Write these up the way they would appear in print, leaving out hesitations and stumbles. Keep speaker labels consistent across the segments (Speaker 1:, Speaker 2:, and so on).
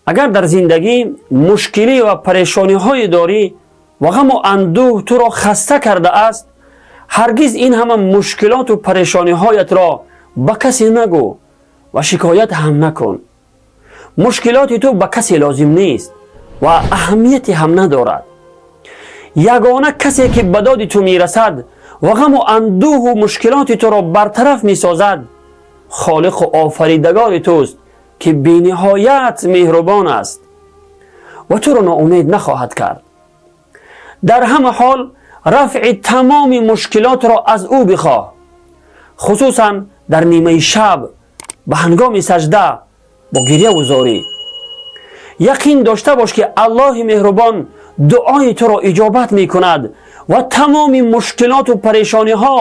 Speaker 1: Агар дар зиндагӣ мушкилӣ ва парешониҳое дорӣ ва ғаму андӯҳ туро хаста кардааст, ҳаргиз ин ҳама мушкилоту парешониҳоятро ба касе нагӯ ва шикоят ҳам накун. Мушкилоти ту ба касе лозим нест ва аҳамияте ҳам надорад. Ягона касе, ки ба доди ту мерасад ва ғаму андӯҳу мушкилоти туро бартараф месозад, Холиқу Офаридагори туст, ки бениҳоят меҳрубон аст ва туро ноумед нахоҳад кард. Дар ҳама ҳол рафъи тамоми мушкилотро аз ӯ бихоҳ, хусусан дар нимаи шаб, ба ҳангоми сажда, бо гиряву зорӣ. Яқин дошта бош, ки Аллоҳи меҳрубон дуои туро иҷобат мекунад ва тамоми мушкилоту парешониҳо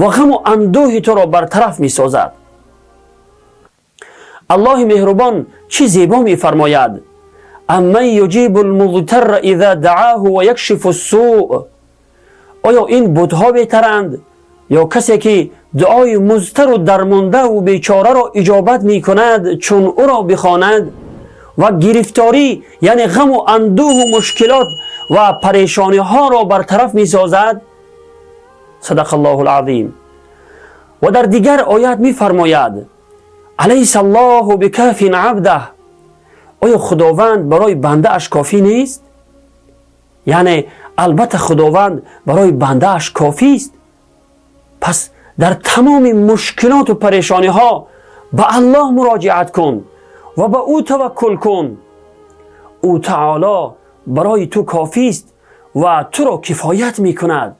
Speaker 1: ва ғаму андӯҳи туро бартараф месозад. Аллоҳи меҳрубон чӣ зебо мефармояд: أمن يجيب المضطر إذا دعاه ويكشف السوء. Оё ин бутҳо беҳтаранд ё касе, ки дуои музтару дармондаву бечораро иҷобат мекунад, чун ӯро бихонад, ва гирифторӣ, яъне ғаму андӯҳу мушкилот ва парешониҳоро бартараф месозад? صدق الله العظيم. Ва дар дигар оят мефармояд: أليس الله بكاف عبده. Оё Худованд барои бандааш кофӣ нест? Яъне албатта, Худованд барои бандааш кофист. Пас дар тамоми мушкилоту парешониҳо ба Аллоҳ муроҷиат кун ва ба ӯ таваккул кун. Ӯ таоло барои ту кофист ва туро кифоят мекунад.